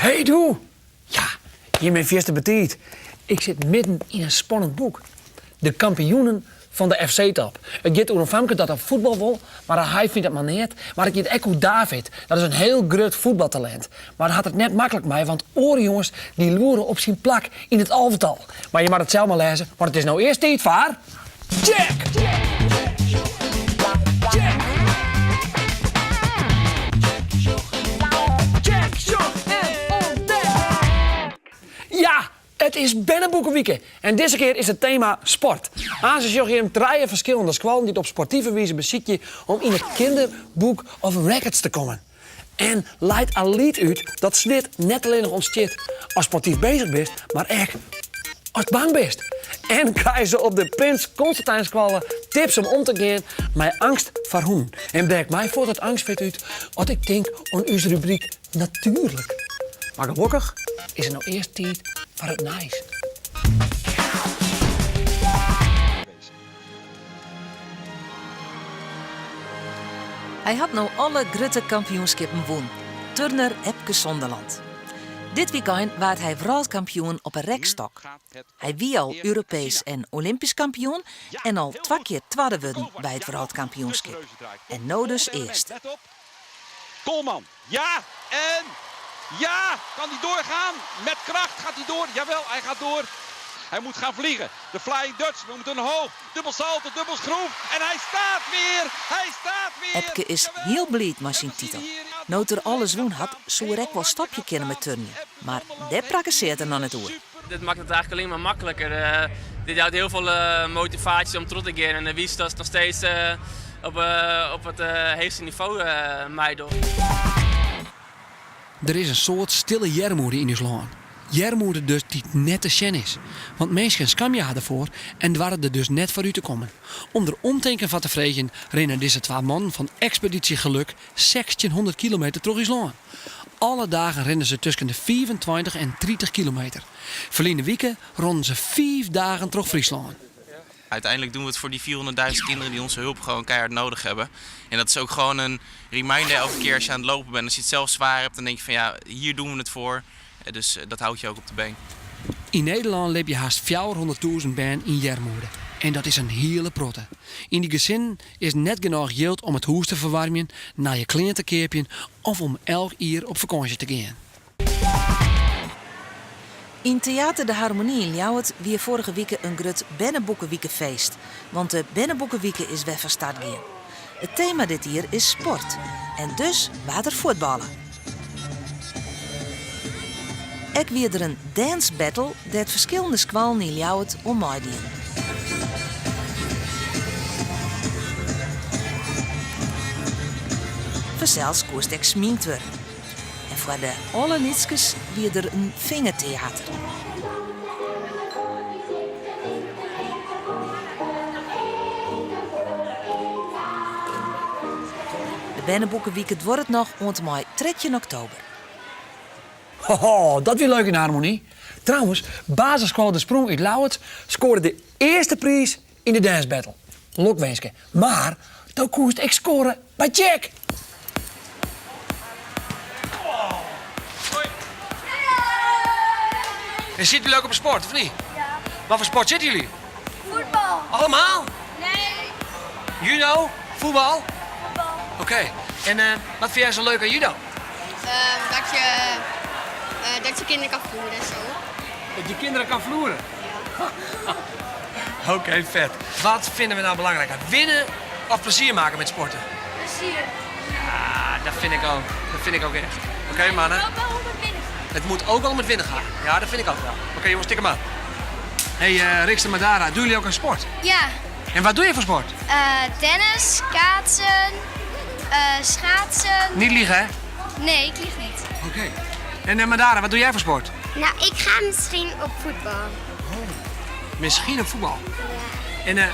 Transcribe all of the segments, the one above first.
Hey doe! Ja, jim binne fierste betiid. Ik sit midden yn in spannend boek. De kampioenen fan de FC-top. It giet oer in famke dat op fuotbal wol, mar har heit fynt dat mar neat. Mar it giet ek oer David. Dat is in hiel grut fuotbaltalint. Mar hat it net maklik mei, want oare jonges dy loere op syn plak yn it alvetal. Mar je moatte it sels mar lêze, want it is no earst tiid foar Jack! Jack! Jack, sjoch en ûntdek! Ja, it is berneboekewike en dizze kear is it tema sport. Aanst sjogge jim trije ferskillende skoallen dy't op sportive wize besykje om yn it Kinderbook of Records te kommen. En leit Alyt út dat swit net allinnich ûntstiet ast sportyf bezich bist, mar ek ast bang bist. En krije se op de Prins Constantijnskoalle tips om om te gean mei eangst foar hûnen. En brekt my fuort it eangswit út as ik tink oan ús rubryk Natuerlik. Mar gelokkich is it no earst tiid foar it nijs. Hy hat no alle grutte kampioenskippen wûn, turner Epke Zonderland. Dit wykein waard hy wrâldkampioen op 'e rekstok. Hy wie al Europees en Olympysk kampioen en al twa kear twadde wurden by it wrâldkampioenskip. En no dus earste. Koolman, ja en ja! Kan hij doorgaan? Met kracht gaat hij door. Jawel, hij gaat door. Hij moet gaan vliegen. De Flying Dutch moet een hoog. Dubbel salto, dubbel schroef. En hij staat weer! Hij staat weer! Epke is hiel bliid mei syn titel. No't er alles wûn hat, soe er ek wol stopje kinne mei turnjen. Mar dêr prakkesearret er noch net oer. Dit makket it eigentlik allinne mar makliker. Dit jout hiel folle motivaasje om troch te gean en wiist datst noch steeds op it heechste nivo meidochst. Der is in soad stille earmoede yn ús lân. Earmoede dus dy't net te sjen is. Want minsken skamje har derfoar en doarre der dus net foar út te kommen. Om der omtinken foar te freegjen rinne dizze twa mannen fan Expeditie Geluk sechstjinhûndert kilometer troch ús lân. Alle dagen rinne se tusken de 25 en 30 kilometer. Ferline wike rûnen se fiif dagen troch Fryslân. Uiteindelijk doen we het voor die 400.000 kinderen die onze hulp gewoon keihard nodig hebben. En dat is ook gewoon een reminder elke keer als je aan het lopen bent. Als je het zelf zwaar hebt, dan denk je van ja, hier doen we het voor. Dus dat houdt je ook op de been. Yn Nederlân libje hast 400.000 bern yn earmoede. En dat is in hiele protte. Yn dy gesinnen is net genôch jild om it hûs te ferwaarmjen, nije klean te keapjen of om elk jier op fakânsje te gean. Yn Theater De Harmonie yn Ljouwert wie foarige wike in grut berneboekewikefeest, want de berneboekewike is wer fan start gien. It tema dit jier is sport en dus waard der fuotballe. Ek wie der in dance battle dêr't ferskillende skoallen yn Ljouwert oan meidienen. Fansels koest ek smynkt wurde. En foar de allerlytskes wie der in fingerteater. De berneboekewike duorret noch oant en mei 13 oktober. Hoho, dat wie leuk yn Harmonie. Trouwens, basisskoalle De Sprong út Ljouwert skoarde de earste priis yn de dance battle. Lokwinske. Mar do koest ek skoare by Jack. En sitte jullie ook op sport, of niet? Ja. Wat voor sport zitten jullie? Voetbal. Allemaal? Nee. Judo? Voetbal? Voetbal. Oké. En eh, wat vind jij zo leuk aan judo? Ehm, dat, je, eh, dat je kinderen kan vloeren en zo. Dat je kinderen kan vloeren? Ja. Oké, vet. Wat vinden we nou belangrijker? Winnen of plezier maken met sporten? Plezier. Ja, dat vind ik ook. Dat vind ik ook echt. Oké, mannen. Het moet ook wel om het winnen gaan. Het moet ook wel om het winnen gaan. Ja, dat vind ik ook wel. Oké, jongens, tik hem aan. Hey, uh, Riksten Madara, doen jullie ook aan sport? Ja. En wat doe je voor sport? Uh, tennis, kaatsen, uh, schaatsen. Niet liegen, hè? Nee, ik lieg niet. Oké. En uh, Madara, wat doe jij voor sport? Nou, ik ga misschien op voetbal. Oh, misschien op voetbal? Ja. En uh,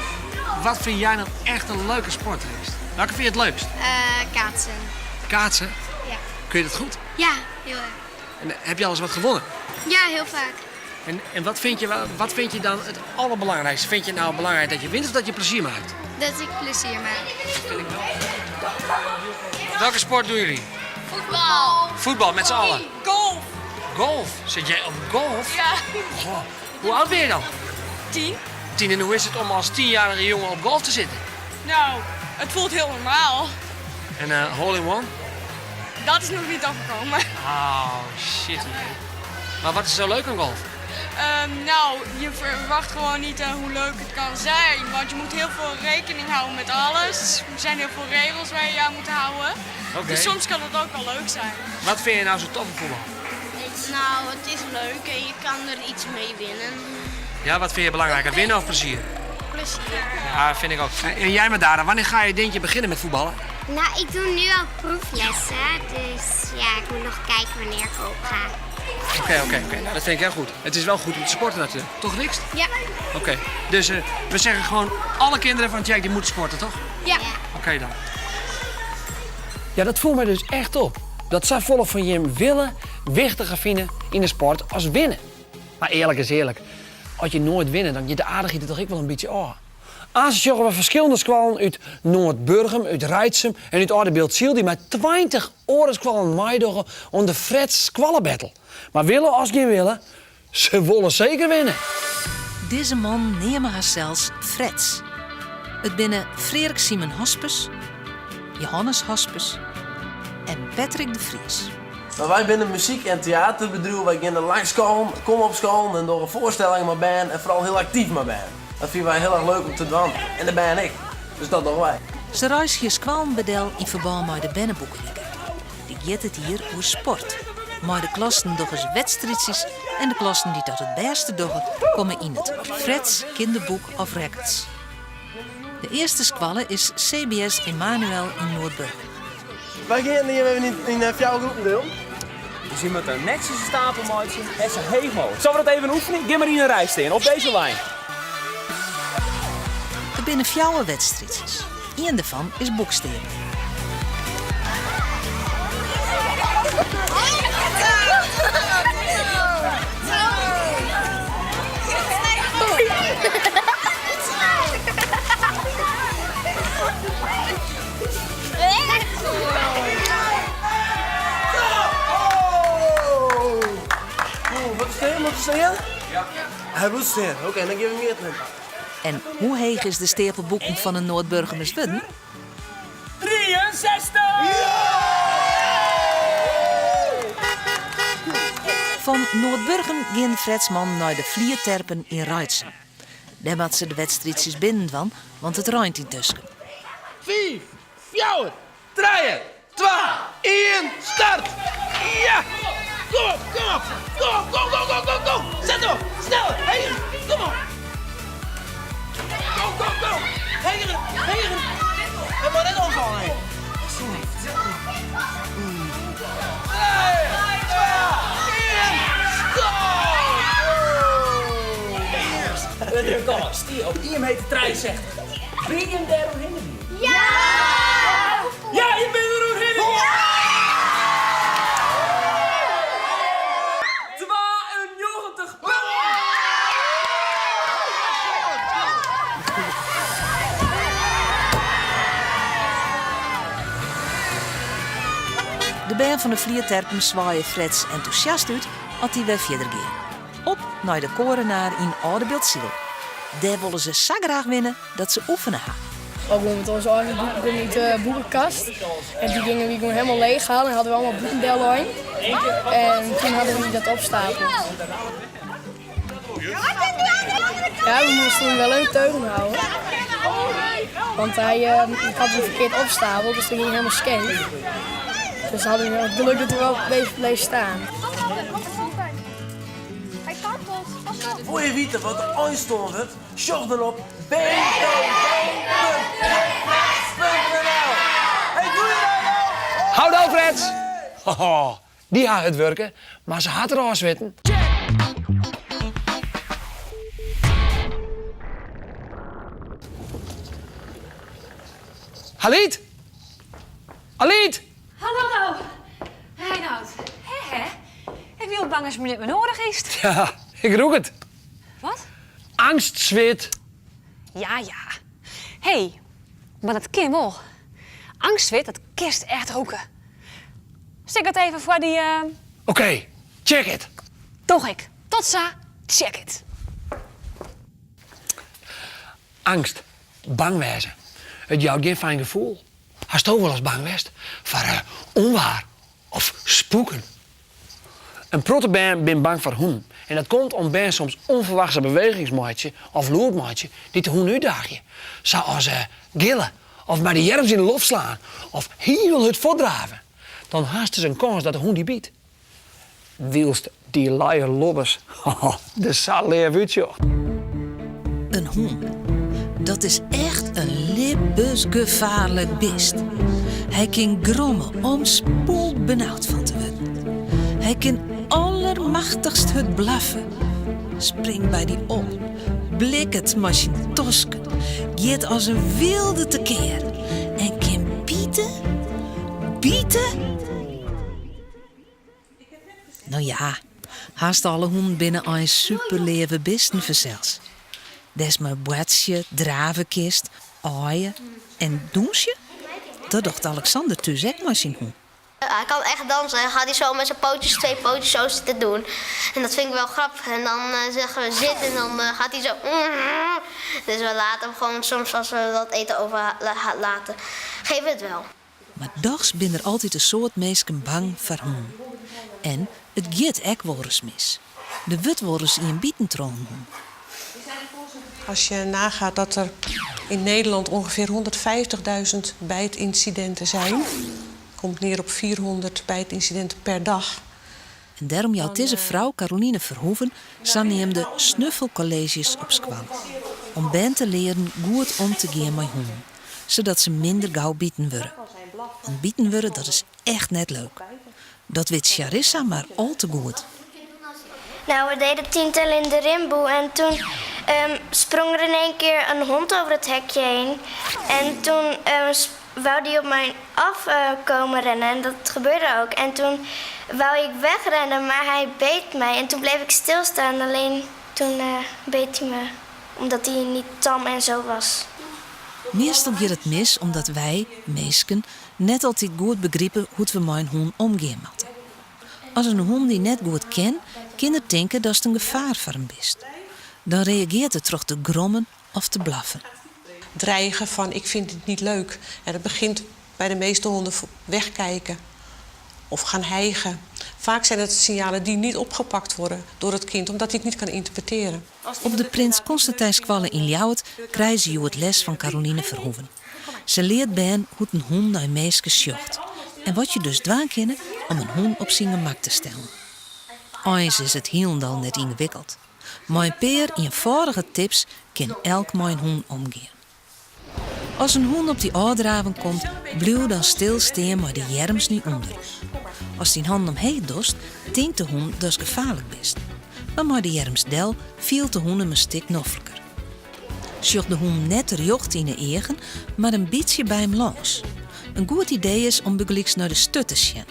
wat vind jij nou echt een leuke sport, Rixt? Welke vind je het leukst? Uh, kaatsen. Kaatsen? Ja. Kun je dat goed? Ja, heel erg. En heb je al eens wat gewonnen? Ja, heel vaak. En, en wat, vind je, wat vind je dan het allerbelangrijkste? Vind je het nou belangrijk dat je wint of dat je plezier maakt? Dat ik plezier maak. Dat vind ik wel. Welke sport doen jullie? Voetbal. Voetbal, met z'n allen? Golf. Golf? Sit jij op golf? Ja. Goh, hoe oud ben je dan? 10. 10 en hoe is het om als 10-jarige jongen op golf te zitten? Nou, het voelt heel normaal. En hole in one? Dat is nog niet afgekomen. Oh, shit. Man. Maar wat is zo leuk aan golf? Nou, je verwacht gewoon niet hoe leuk het kan zijn. Want je moet heel veel rekening houden met alles. Er zijn heel veel regels waar je je aan moet houden. Oké. Dus soms kan het ook wel leuk zijn. Wat vind je nou zo tof aan voetbal? Nou, het is leuk en je kan er iets mee winnen. Ja, wat vind je belangrijker, winnen of plezier? Plezier. Ja, vind ik ook. En jij Madara, wanneer ga je denk je beginnen met voetballen? Nou, ik doe nu al proeflessen, dus ja, ik moet nog kijken wanneer ik op ga. Oké, oké, oké. Nou, dat vind ik heel goed. Het is wel goed om te sporten natuurlijk. Toch, niks? Ja. Oké. Dus we zeggen gewoon, alle kinderen van Jack die moeten sporten, toch? Ja. Oké dan. Ja, dat voelt mij dus echt op. Dat zij volk van Jim willen wichtiger vinden in de sport als winnen. Maar eerlijk is eerlijk, als je nooit winnen, dan je de aardigheid er toch ook wel een beetje af. Aanzien we verschillende squallen uit Noordburgum, uit Reitsum en uit Oirdebiltsyl die met 20 oren meedogen om de Freds Squallenbattle. Maar willen als geen willen, ze willen zeker winnen. Deze man neemt haar zelfs Freds. Het binnen Frederik Simon Hospes, Johannes Hospes en Patrick de Vries. Maar wij zijn een muziek- en theaterbedrijf. Wij gaan langs school, kom op school en door een voorstelling maar ben en vooral heel actief maar ben. Dat vinden wij heel erg leuk om te doen. En daar ben ik. Dus dat doen wij. Ze reisje Squallenbedel in verband met de Benneboekenweek. Die gaat het hier over sport. Maar de klassen nog eens wedstrijdjes en de klassen die dat het beste doen, komen in het Freds Kinderboek of Records. De eerste squalle is CBS Emanuel in Noordburg. Wij gaan hier even in jouw groepen doen. Dus je moet er netjes een stapel maken en ze heeg mogelijk. Zullen we dat even oefenen? Geef maar in een rij staan, op deze lijn. Er binnen fjouwe wedstrijdjes. Eén daarvan is boeksteren. Oeh, wat is het? Wat is het? Ja. Hij moet staan. Oké, dan geef ik meer het. En hoe heeg is de stapelboeken van een Noordburgermers wun? 63! Van Noordburgum ging Fredsman naar de Vlierterpen in Reitsum. Daar had ze de wedstrijdjes binnen van, want het ruimt intussen. 5, 4, 3, 2, 1, start! Ja! Kom op, kom op! Kom op, go, go, go, go, go! Zet op! Sneller! Hey, kom op! Go, go, go! Heren, heren! Het moet net omvallen, hè. 3, 2, 1, stop! Het record stier op 1 meter 63. Ben je hem daar doorheen? Ja! Ja, je bent er doorheen! 92 punten! De band van de Vlierterpen zwaaien Freds enthousiast uit als die weer verder ging. Op naar de korenaar in Oirdebiltsyl. Daar willen ze zo graag winnen dat ze oefenen gaan. Ook gewoon met onze eigen boeken kom uit de boekenkast. En die gingen we gewoon helemaal leeg halen en hadden we allemaal boeken in. En toen hadden we dat opstapeld. Ja, we moesten hem wel in de teugel houden. Want hij had hem verkeerd opstapeld, dus toen ging hij helemaal scheef. Dus hadden we het geluk dat hij wel bleef staan. Hij kantelt. Pas op. Voor je weten wat er aanstond wordt, zoek dan op b b b punt freds punt n l. Hey, doe je dat nou? Houd op, Freds! Hoho, die had het werken, maar ze had er al zwitten. Halit! Halit! Hallo, Reinoud. Hè, hè? Ik wil bang als me niet meer nodig is. Ja, ik roek het. Wat? Angstzwit. Ja, ja. Hé, hey, maar dat kan wel. Angstzwit, dat kist echt roeken. Stik het even voor die... Oké, check it. Doch ik. Tot sa, check it. Angst, bang wêze. It jout gjin fijn gefoel. Hasto wolris bang west foar ûnwaar of spûken? In protte bern bin bang foar hûnen en dat komt om't bern soms ûnferwachtse bewegings meitsje of lûd meitsje dy't de hûn útdaagje. Sa as gille of mei de earms yn de loft slaan of hiel hurd fuortdrave. Dan hast dus in kâns dat de hûn dy byt. Wylst dy luie lobbes der sa leaf útsjocht. In hûn, dat is echt in libbensgefaarlik bist. Hy kin gromme om spoelbenaud fan te wurden. Hy kin allermachtichst hurd blaffe, springt by dy op, blikket mei syn tosken, giet as in wylde tekear en kin bite, bite. No ja, hast alle hûnen binne eins superleave bisten fansels. Dêr'tst mei boartsje, drave kinst, aaie en dûnsje. Dat docht Alexander thús ek mei syn hûn. Hij kan echt dansen. Dan gaat hij zo met zijn pootjes, twee pootjes zo zitten doen. En dat vind ik wel grappig. En dan eh, zeggen we zit en dan eh, gaat hij zo. Dus we laten hem gewoon soms als we dat eten overlaten, geven we het wel. Mar dochs binne der altyd in soad minsken bang foar hûnen. En it giet ek wolris mis. Der wurdt wolris ien biten troch in hûn. Als je nagaat dat er in Nederland ongeveer 150.000 bijtincidenten zijn, komt neer op 400 bijtincidenten per dag. En dêrom jout dizze frou Caroline Verhoeven saneamde snuffelkolleezjes op skoalle. Om bern te learen goed om te gean mei hûnen, sadat se minder gau biten wurde. Want biten wurde, dat is echt net leuk. Dat wit Charissa mar al te goed. Nou, we deden tien tellen in de rimboe en toen um, sprong er in één keer een hond over het hekje heen. En toen um, wou die op mij af uh, komen rennen en dat gebeurde ook. En toen wou ik wegrennen, maar hij beet mij. En toen bleef ik stilstaan, alleen toen uh, beet hij me, omdat hij niet tam en zo was. Meastal giet it mis omdat wy, minsken, net altyd goed begripe hoe't we mei in hûn omgean moatte. As in hûn dy net goed ken, kin er tinke datst in gefaar foar him bist. Dan reageart er troch te grommen of te blaffen. Dreigen van ik vind het niet leuk. En dat begint bij de meeste honden wegkijken of gaan hijgen. Vaak zijn het signalen die niet opgepakt worden door het kind, omdat hij het niet kan interpreteren. Op de Prins Constantijnskoalle yn Ljouwert krije se hjoed les fan Caroline Verhoeven. Se leart bern hoe't in hûn nei minsken sjocht en wat je dus dwaan kinne om in hûn op syn gemak te stellen. Eins is it hielendal net yngewikkeld. Mei in pear ienfâldige tips kin elk mei in hûn omgean. As in hûn op dy ôfdraven komt, bliuw dan stil stean mei de earms nei ûnder. Ast dyn hannen omheech dochst, tinkt de hûn datst gefaarlik bist. Mar mei de earms del fielt de hûn him in stik nofliker. Sjoch de hûn net rjocht yn 'e eagen, mar in bytsje by him lâns. In goed idee is om bygelyks nei de sturt te sjen.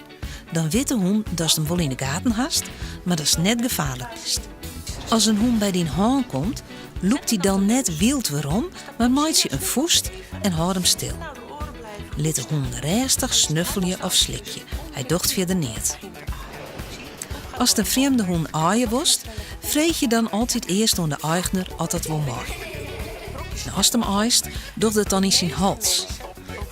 Dan wit de hûn datst him wol yn 'e gaten hast, mar datst net gefaarlik bist. As in hûn by dyn hân komt, lûk dy dan net wyld werom, mar meitsje in fûst en hâld him stil. Lit de hûn rêstich snuffelje of slikje, hy docht fierder neat. Ast in frjemde hûn aaie wolst, freegje dan altyd earst oan de eigner oft dat wol mei. En ast him aaist, doch dat dan yn syn hals.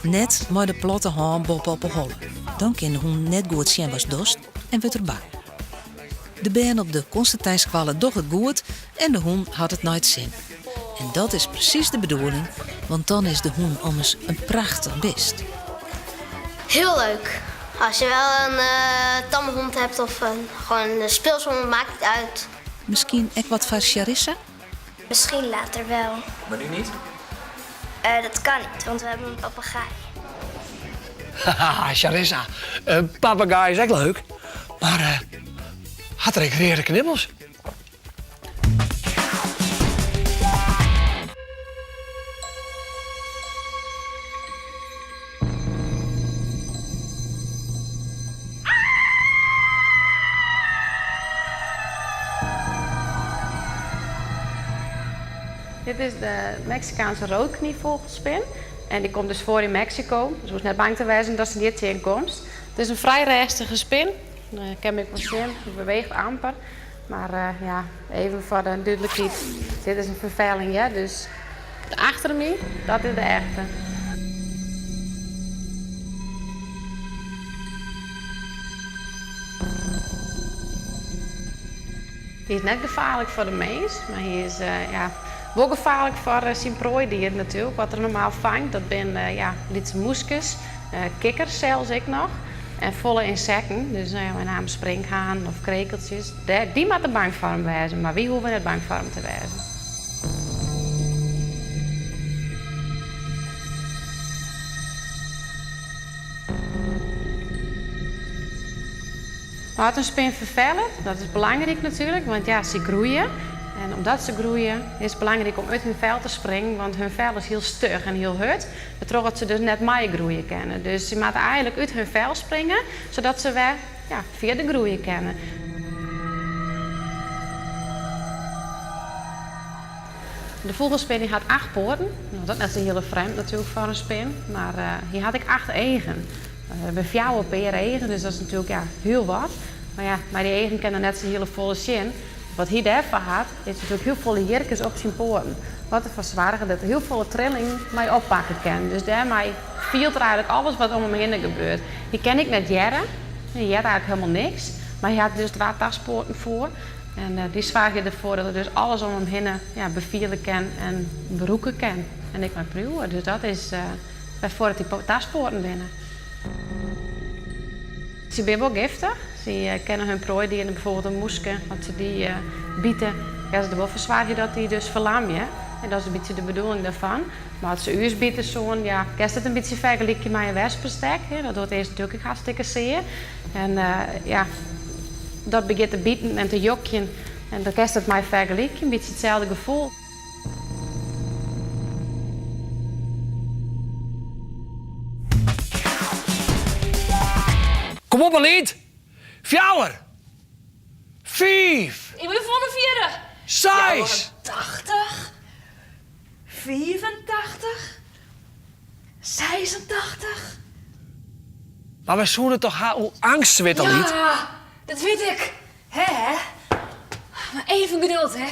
Net mei de platte hân boppe op 'e holle. Dan kin de hûn net goed sjen watst dochst en wurdt er bang. De bern op de Constantijnskoalle dogge it goed en de hûn hat it nei it sin. En dat is presys de bedoeling, want dan is de hûn ommers in prachtich bist. Heel leuk. Als je wel een uh, tamme hond hebt of een, gewoon een speelse hond, maakt niet uit. Miskien ek wat foar Charissa? Misschien later wel. Maar nu niet? Uh, dat kan niet, want we hebben een papegaai. Haha, Charissa, in papegaai is ek leuk, mar uh, hat er ek reade knibbels? Dit is de Meksikaanske roodknievogelspin. En dy komt dus foar yn Meksiko. Dus hoechst net bang te wêzen datst him hjir tsjinkomst. It is in frij rêstige spin. Kin ik wol sjen, hy beweecht amper. Mar ja, even foar de dúdlikheid, dit is in ferfelling hear, dus achter my, dat is de echte. Hy is net gefaarlik foar de mins, mar hy is ja, wol gefaarlik foar syn proaidieren natuerlik. Wat er normaal fangt, dat binne ja, lytse mûskes, kikkers sels ek noch en folle ynsekten. Dus no ja, mei name sprinkhanen of krekeltsjes. Dy moatte bang foar him wêze, mar wy hoege net bang foar him te wêzen. As in spin ferfellet, dat is belangryk natuerlik, want ja, sy groeie. En omdat se groeie, is it belangryk om út hun fel te springen, want hun fel is hiel stug en hiel hurd, wêrtroch't se dus net meigroeie kinne. Dus sy moatte eigenlik út hun fel springe, sadat se wer ja, fierder groeie kinne. De fûgelspin dy hat acht poaten. No, dat is net sa hiele frjemd natuerlik foar in spin, mar hy hat ek acht eagen. Der binne fjouwer pear eagen, dus dat is natuerlik ja, hiel wat. Mar ja, mei dy eagen kin er net sa hiele folle sjen. Wat hy dêrfoar hat, is natuerlik hiel folle hierkes op syn poaten. Wat derfoar soarget dat er hiel folle trilling mei oppakke kin. Dus dêrmei fielt er eigenlik alles wat om him hinne gebeurt. Hy kin ek net hearre, hy heart eigenlik hielendal niks. Mar hy hat dus twa tastpoaten foar. En dy soargje derfoar dat er dus alles om him hinne ja, befiele kin en brûke kin. En ek mei priuwe. Dus dat is wêrfoar't dy tastpoaten binne. Sy binne wol giftich. Sy kinne hun proaidieren, bijvoorbeeld in mûske, as se dy bite, kinne se der wol foar soargje dat dy dus ferlamje. En dat is in bytsje de bedoeling dêrfan. Mar as se ús bite soenen, ja, kinst it in bytsje fergelykje mei in wespestek. Dat docht earst natuerlik ek hartstikke sear. En ja, dat begjint te biten en te jokjen. En dan kinst it mei fergelykje, in bytsje itselde gefoel. Kom op Alyt! Fjouwer! Fiif! Ik bin folle fierder. Seis! 84, 85, 86. Mar wy soene it toch ha oer eangst, Alyt? Ja, dat wit ik. Hè? Mar even geduld, hè.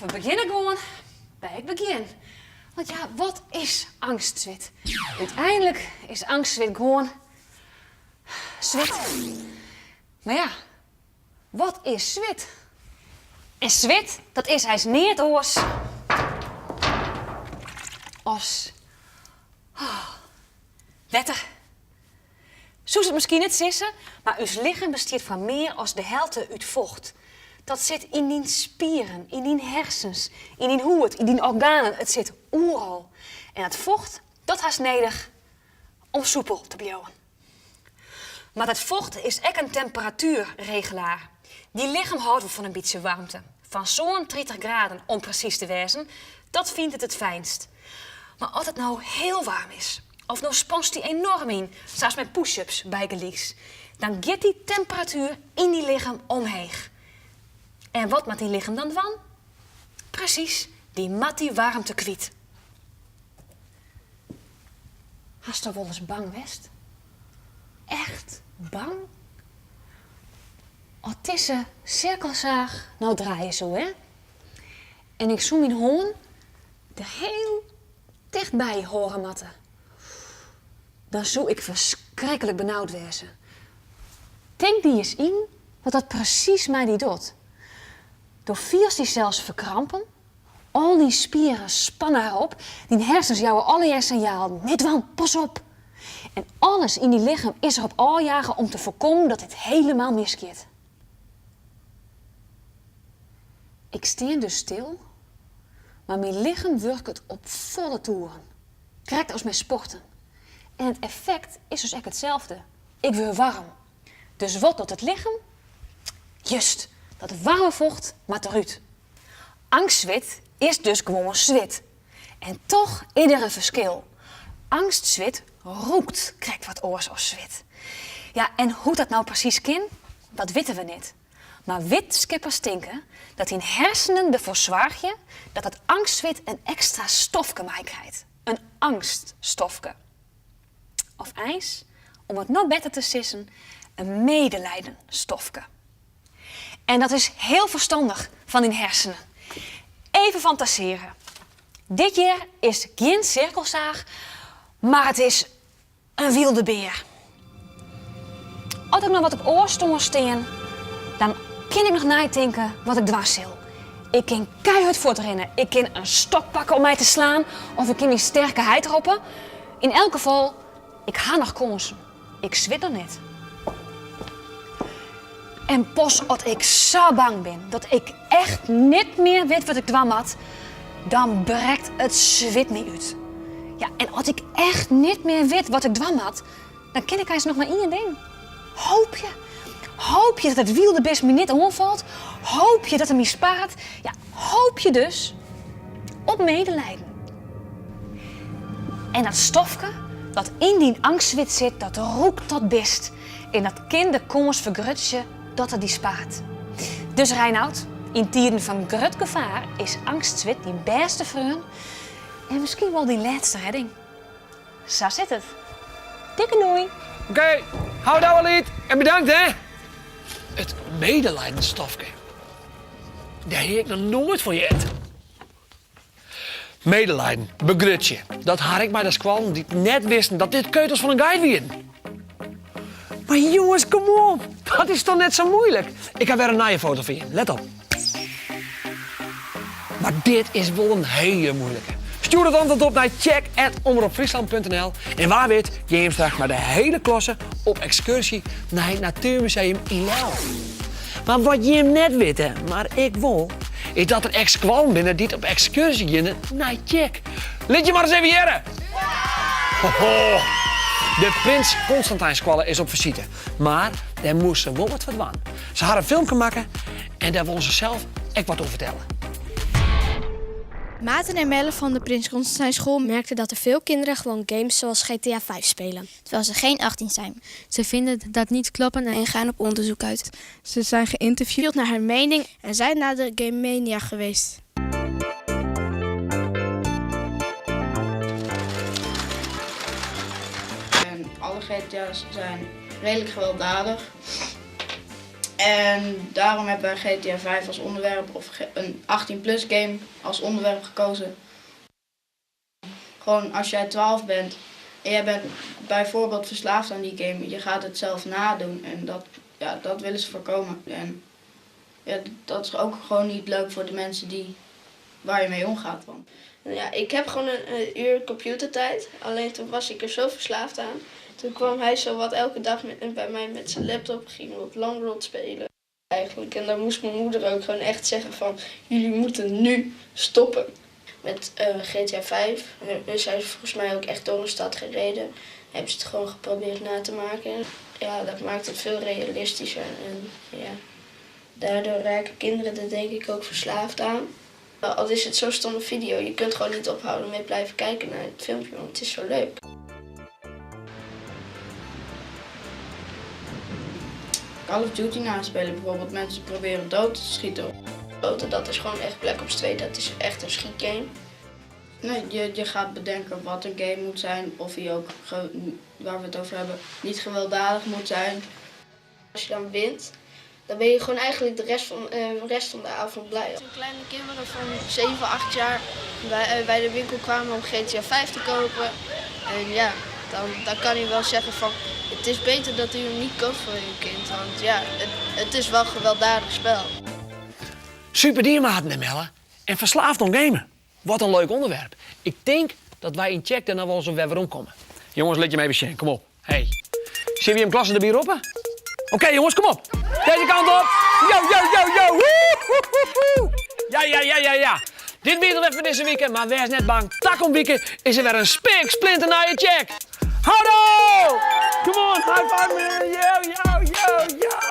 We begjinne gewoan by it begjin. Want ja, wat is eangstswit? Uteinlik is eangstswit gewoan swit. Mar ja, wat is swit? En swit, dat is eins neat oars as wetter. Soest it miskien net sizze, mar ús lichem bestiet foar mear as de helte út focht. Dat sit yn dyn spieren, yn dyn hersens, yn dyn hûd, yn dyn organen, it sit oeral. En dat focht, dat hast nedich om soepel te bliuwen. Mar dat focht is ek in temperatuerregelaar. Dyn lichem hâldt wol fan in bytsje waarmte, fan 37 graden om presys te wêzen, dat fynt it it fijnst. Mar as it no hiel waarm is, of do spanst dy enoarm yn, sa as mei push-ups bygelyks, dan giet dy temperatuer yn dyn lichem omheech. En wat moat dyn lichem dan dwaan? Presys, dy moat dy waarmte kwyt. Hasto wolris bang west? Echt bang? As dizze sirkelsaach no draaie soe, hè? En ik soe myn hân der hiel tichtby hâlde moatte. Dan soe ik ferskriklik benaud wêze. Tink dy ris yn wat dat presys mei dy docht. Do fielst dysels ferkrampen, al dyn spieren spanne har op, dyn hersens jouwe allegear sinjalen, net dwaan, pas op! En alles yn dyn lichem is derop ôfjage om te foarkommen dat dit helemaal misgiet. Ik stean dus stil, mar myn lichem wurket op folle toeren, krekt as mei sporten. En it effekt is dus ek itselde, ik wurd waarm. Dus wat docht it lichem? Just, dat waarme focht moat derút. Eangstswit is dus gewoan swit. En toch is der in ferskil. Eangstswit rûkt krekt wat oars as swit. Ja, en hoe't dat no presys kin, dat witte we net. Mar wittenskippers tinke dat dyn hersenen derfoar soargje dat dat eangstswit in ekstra stofke meikrijt, in eangststofke. Of eins, om it noch better te sizzen, in medelijdenstofke. En dat is hiel ferstannich fan dyn hersenen. Even fantasearje. Dit hjir is gjin sirkelsaach, mar it is in wylde bear. As ik noch wat op ôfstân stean, dan kin ik noch neitinke wat ik dwaan sil. Ik kin keihurd fuortrinne, ik kin in stok pakke om my te slaan of ik kin myn sterke heit roppe. Yn elk gefal, ik ha noch kânsen. Ik swit noch net. En pas as ik sa bang bin dat ik echt net mear wit wat ik dwaan moat, dan brekt it swit my út. Ja, en as ik echt net mear wit wat ik dwaan moat, dan kin ik eins noch mar ien ding. Hoopje. Hoopje dat it wylde bist my net oanfalt. Hoopje dat er my sparret. Ja, hoopje dus op medelijden. En dat stofke dat yn dyn eangstswit sit, dat rûkt dat bist en dat kin de kâns fergrutsje dat er dy sparret. Dus Reinout, yn tiden fan grut gefaar is eangstswit dyn bêste freon en miskien wol dyn lêste redding. Sa sit it. Dikke doei! Oké, hou dat wel uit en bedankt hè! It medelijdensstofke. Dêr hie ik noch noait fan heard. Medelijden, begrutsje, dat ha ik mei de skoallen dy't net wisten dat dit keutels fan in geit wienen. Mar jonges, kom op, dat is toch net sa muoilik? Ik ha wer in nije foto foar jim, let op. Mar dit is wol in hiele muoilike. Stjoer it antwurd op nei tsjek@omropfryslan.nl en wa wit gean jim straks mei de hiele klasse op ekskurzje nei it Natuermuseum yn Ljouwert. Mar wat jim net witte, mar ik wol, is dat der ek skoallen binne dy't op ekskurzje geane nei Tsjek. Lit je mar ris even hearre! Hoho! De Prins Constantijnskoalle is op fisite, mar dêr moast se wol wat foar dwaan. Se ha in filmke makke en dêr wolle se sels ek wat oer fertelle. Maarten en Melle van de Prins Constantijn School merkten dat er veel kinderen gewoon games zoals GTA 5 spelen. Terwijl ze geen 18 zijn. Ze vinden dat niet kloppen en gaan op onderzoek uit. Ze zijn geïnterviewd naar hun mening en zijn naar de Game Mania geweest. En alle GTA's zijn redelijk gewelddadig. En daarom hebben wij GTA 5 als onderwerp, of een 18-plus game als onderwerp gekozen. Gewoon als jij 12 bent en jij bent bijvoorbeeld verslaafd aan die game, je gaat het zelf nadoen en dat, ja, dat willen ze voorkomen. En ja, dat is ook gewoon niet leuk voor de mensen die, waar je mee omgaat. Want Ja, ik heb gewoon een uur computertijd. Alleen toen was ik er zo verslaafd aan. Toen kwam hij zo wat elke dag met, bij mij met zijn laptop. Gingen we op Longroad spelen. Eigenlijk. En dan moest mijn moeder ook gewoon echt zeggen van... Jullie moeten nu stoppen. Met eh, GTA 5 uh, zijn ze volgens mij ook echt door een stad gereden. Hebben ze het gewoon geprobeerd na te maken. Ja, dat maakt het veel realistischer. En ja, daardoor raken kinderen er denk ik ook verslaafd aan. Al is het zo'n stomme video, je kunt gewoon niet ophouden met blijven kijken naar het filmpje, want het is zo leuk. Call of Duty naspelen bijvoorbeeld, mensen proberen dood te schieten. Dat is gewoon echt Black Ops 2, dat is echt een schietgame. Nee, je, je gaat bedenken wat een game moet zijn, of die ook, waar we het over hebben, niet gewelddadig moet zijn. Als je dan wint, dan ben je gewoon eigenlijk de rest van, de rest van de avond blij. Toen kleine kinderen van 7, 8 jaar bij, bij de winkel kwamen om GTA 5 te kopen. En ja, dan, dan kan hij wel zeggen van het is beter dat u hem niet koopt voor uw kind. Want ja, het, het is wel een gewelddadig spel. Super diermaten en Melle. En verslaafd oan gamen. Wat in leuk ûnderwerp. Ik tink dat wy yn Tsjek dêr noch wol ris wer weromkomme. Jonges, lit jim even sjen. Kom op. Hey. Sille we jim klasse derby roppe? Oké jonges, kom op. Dizze kant op. Yo, yo, yo, yo. Woe, woe, woe, woe. Ja, ja, ja, ja, ja. Dit wie it alwer foar dizze wike, mar wês net bang. Takom wike is der wer in spik splinternije Tsjek. Houdoe! Come on, high five man. Yo, yo, yo, yo.